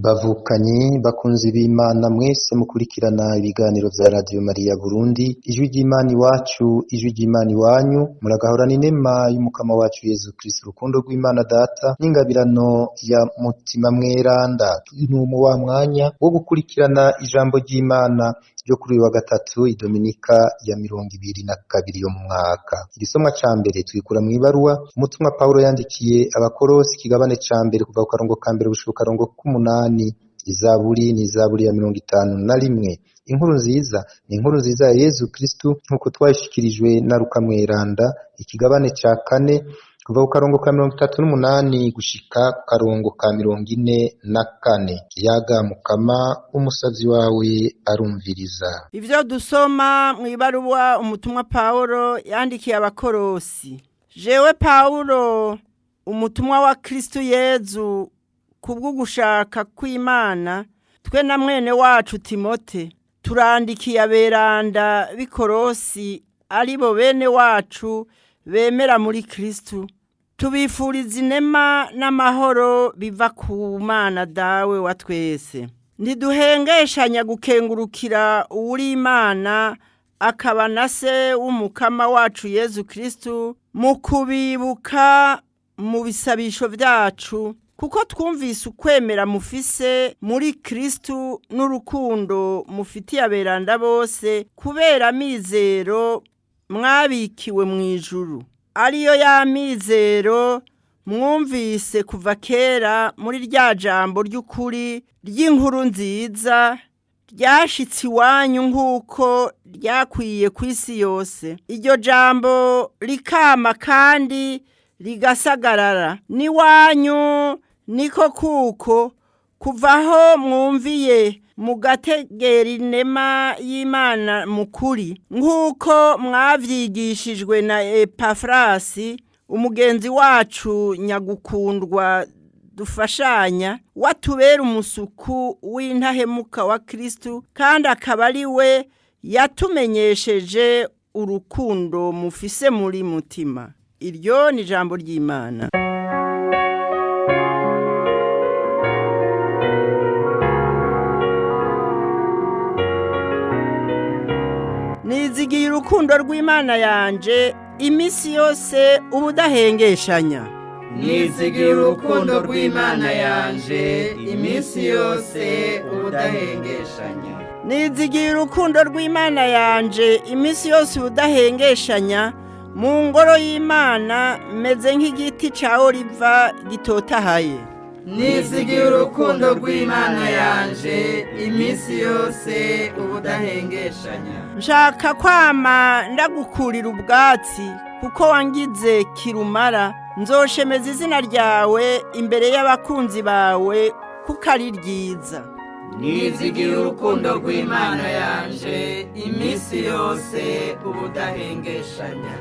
Bavukanyi bakunzi b'Imana mwese mukurikirana ibiganiro vya Radio Maria Burundi, ijwi ry'Imana iwacu, ijwi ry'Imana iwanyu, muragahorana inema y'umukama wacu Yezu Kristo, urukundo rw'Imana Data n'ingabirano ya Mutima Mweranda. Turi mu wa mwanya wo gukurikirana ijambo ry'Imana ryo kuri uyu wa gatatu, idominika ya 22 yo mu mwaka. Igisomwa ca mbere twikura mw'ibaruwa umutumwa Pawulo yandikiye Abakorosi, ikigabane ca mbere kuva ku karongo ka mbere gushika ku karongo k'umunani. Izaburi ni izaburi ya 51. Inkuru nziza ni inkuru nziza ya Yezu Kristu nk'uko twayishikirijwe na Luka Mweranda, ikigabane ca kane kuva ku karongo ka 38 gushika ku karongo ka 44. Yaga Mukama, umusavyi wawe arumviriza. Ivyo dusoma mw'ibaruwa umutumwa Pawulo yandikiye Abakorosi. Jewe Pawulo, umutumwa wa Kristu Yezu, kubw'ugushaka kw'Imana, twe na mwene wacu Timote, turandikiye aberanda b'Ikorosi, aribo bene wacu bemera muri Kristu. Tubifuriza inema n'amahoro biva ku Mana Dawe wa twese. Ntiduhengeshanya gukengurukira uwuri Imana, akaba na se w'umukama wacu Yezu Kristu, mu kubibuka mu bisabisho vyacu, kuko twumvise ukwemera mufise muri Kristu n'urukundo mufitiye aberanda bose, kubera amizero mwabikiwe mw'ijuru, ariyo ya mizero mwumvise kuva kera muri rya jambo ry'ukuri ry'inkuru nziza ryashitse iwanyu nk'uko ryakwiye ku isi yose. Iryo jambo rikama kandi rigasagarara n'iwanyu, niko kuko kuvaho mwumviye mugategera inema y'Imana mukuri, nk'uko mwavyigishijwe na Epafrasi, umugenzi wacu nyagukundwa dufashanya, watubera umusuku w'intahemuka wa Kristu, kandi akaba ari we yatumenyesheje urukundo mufise muri mutima. Iryo ni ijambo ry'Imana. Nizigiye urukundo rw'Imana yanje iminsi yose ubudahengeshanya. Nizigiye urukundo rw'Imana yanje iminsi yose ubudahengeshanya. Nizigiye urukundo rw'Imana yanje iminsi yose ubudahengeshanya. Mu ngoro y'Imana meze nk'igiti ca oliva gitotahaye. Nizigiye urukundo rw'Imana yanje iminsi yose ubudahengeshanya. Nshaka kwama ndagukurira ubwatsi, kuko wangize kirumara. Nzoshemeza izina ryawe imbere y'abakunzi bawe, kuko ari ryiza. Nizigiye urukundo rw'Imana yanje iminsi yose ubudahengeshanya.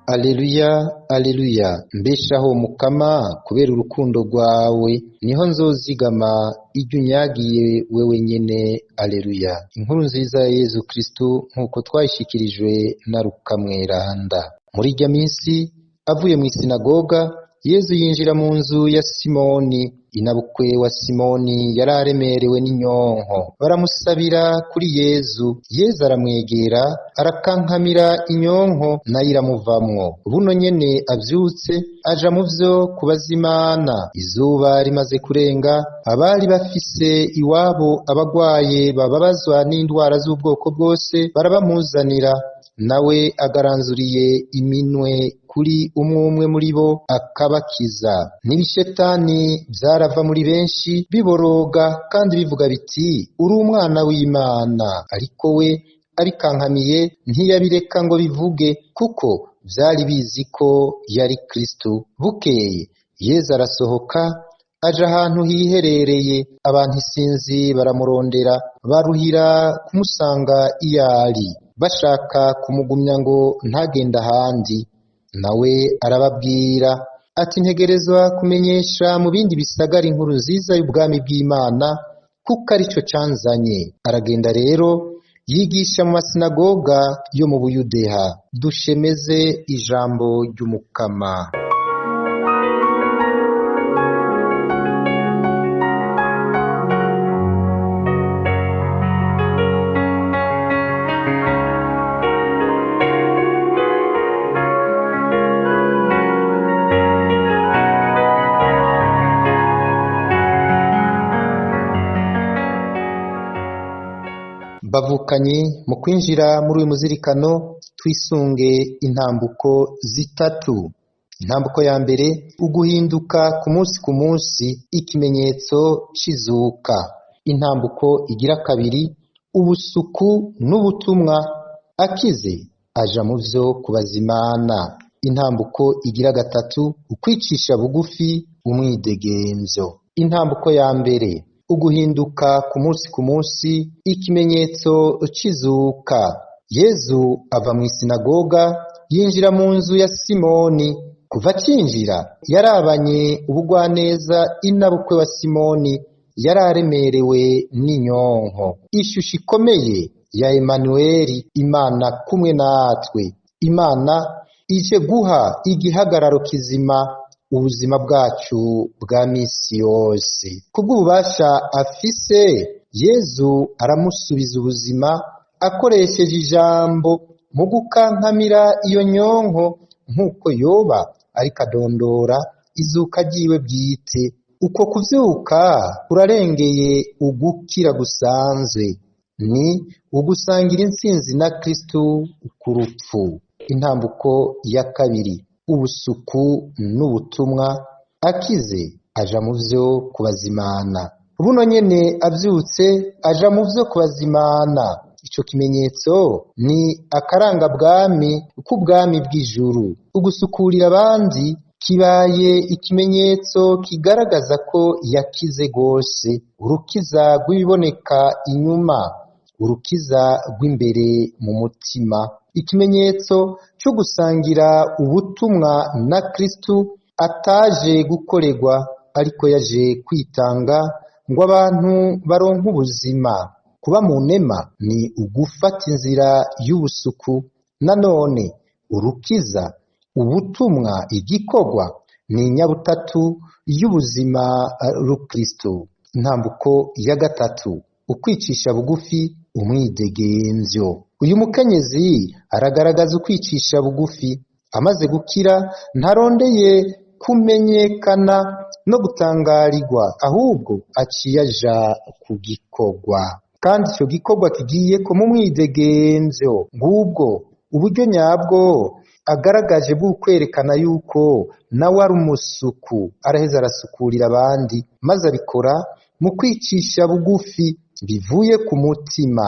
Aleluya, aleluya, mbeshaho Mukama kubera urukundo rwawe, niho nzozigama iryo unyagiye wewe nyene. Aleluya. Inkuru nziza ya Yezu Kristu nk'uko twayishikirijwe na Luka Mweranda. Muri irya minsi avuye mw'isinagoga, Yezu yinjira mu nzu ya Simoni. Inabukwe wa Simoni yari aremerewe n'inyonko, baramusabira kuri Yezu. Yezu aramwegera, arakankamira inyonko, nayo iramuvamwo. Buno nyene avyutse aja mu vyo kubaza Imana. Izuba rimaze kurenga, abari bafise iwabo abagwaye bababazwa n'indwara z'ubwoko bwose barabamuzanira, nawe agaranzuriye iminwe kuri umwe umwe muri bo akabakiza. N'ibishetani vyarava muri benshi biboroga kandi bivuga biti: uri umwana w'Imana. Ariko we abikankamiye ntiyabireka ngo bivuge, kuko vyari bizi ko yari Kristo. Bukeye Yezu arasohoka aja ahantu hiherereye. Abantu isinzi baramurondera, baruhira kumusanga iyo ari, bashaka kumugumya ngo ntagende ahandi. Nawe arababwira ati: ntegerezwa kumenyesha mu bindi bisagara inkuru nziza y'ubwami bw'Imana, kuko arico canzanye. Aragenda rero yigisha mu masinagoga yo mu Buyudeha. Dushemeze ijambo ry'Umukama. Bavukanye, mu kwinjira muri uyu muzirikano twisunge intambuko zitatu. Intambuko ya mbere, uguhinduka ku munsi ku munsi, ikimenyetso c'izuka. Intambuko igira kabiri, ubusuku n'ubutumwa, akize aja mu vyo kubazimana. Intambuko igira gatatu, ukwicisha bugufi, umwidegemvyo. Intambuko ya mbere, uguhinduka ku munsi ku munsi, ikimenyetso c'izuka. Yezu ava mu isinagoga yinjira mu nzu ya Simoni. Kuva acinjira yarabanye ubugwaneza inabukwe wa Simoni, yararemerewe n'inyonko. Ishusho ikomeye ya Emanuweli, Imana kumwe natwe. Imana ije guha igihagararo kizima ubuzima bwacu bwa misi yose. Kubw'ububasha afise, Yezu aramusubiza ubuzima akoresheje ijambo mu gukankamira iyo nyonko, nk'uko yoba ariko adondora izuka ryiwe bwite. Uko kuvyuka kurarengeye ugukira gusanzwe, ni ugusangira intsinzi na Kristu ku rupfu. Intambuko ya kabiri, ubusuku n'ubutumwa, akize aja mu vyo kubazimana. Buno nyene avyutse aja mu vyo kubazimana. Ico kimenyetso ni akarangabwami k'ubwami bw'ijuru. Ugusukurira abandi kibaye ikimenyetso kigaragaza ko yakize gose, urukiza rw'ibiboneka inyuma, urukiza rw'imbere mu mutima. Ikimenyetso cyo gusangira ubutumwa na Kristu ataje gukorerwa, ariko yaje kwitanga ngo abantu baronke ubuzima. Kuba mu nema ni ugufata inzira y'ubusuku. Nanone urukiza, ubutumwa, igikorwa ni inyabutatu y'ubuzima rukristo. Intambuko ya gatatu, ukwicisha bugufi, umwidegemvyo. Uyu mukenyezi aragaragaza ukwicisha bugufi. Amaze gukira ntarondeye kumenyekana no gutangarirwa, ahubwo aciye aja ku gikorwa, kandi ico gikorwa kigiyeko mu mwidegemvyo. Ngubwo uburyo nyabwo agaragaje bw'ukwerekana yuko nawe ari umusuku. Araheza arasukurira abandi, maze abikora mu kwicisha bugufi bivuye ku mutima,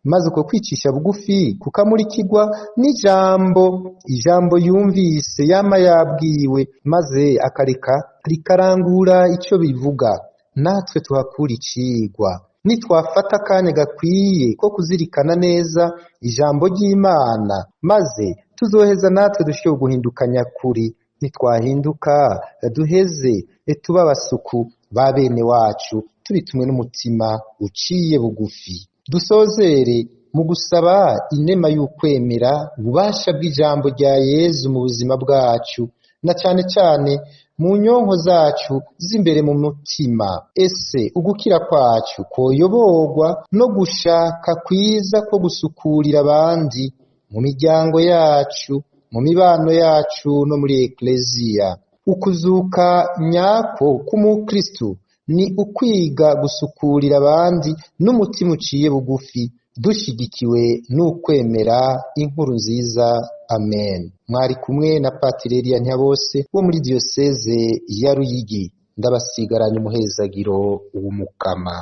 maze uko kwicisha bugufi kukamurikirwa n'ijambo, ijambo yumvise yama yabwiwe, maze akareka rikarangura ico bivuga. Natwe tuhakura icigwa. Nitwafata akanya gakwiye ko kuzirikana neza ijambo ry'Imana, maze tuzoheza natwe dushobore guhinduka nyakuri. Nitwahinduka duheze tuba abasuku ba bene wacu, tubitumwe n'umutima uciye bugufi. Dusozere mu gusaba inema y'ukwemera ububasha bw'ijambo rya Yezu mu buzima bwacu, na cane cane mu nyonko zacu z'imbere mu mutima. Ese ugukira kwacu koyoborwa no gushaka kwiza ko gusukurira abandi mu miryango yacu, mu mibano yacu no muri ekleziya? Ukuzuka nyako k'umukristu ni ukwiga gusukurira abandi n'umutima uciye bugufi, dushigikiwe n'ukwemera inkuru nziza. Amen. Mwari kumwe na Patiri Eliya Ntihabose wo muri diyoseze ya Ruyigi. Ndabasigaranye umuhezagiro w'Umukama.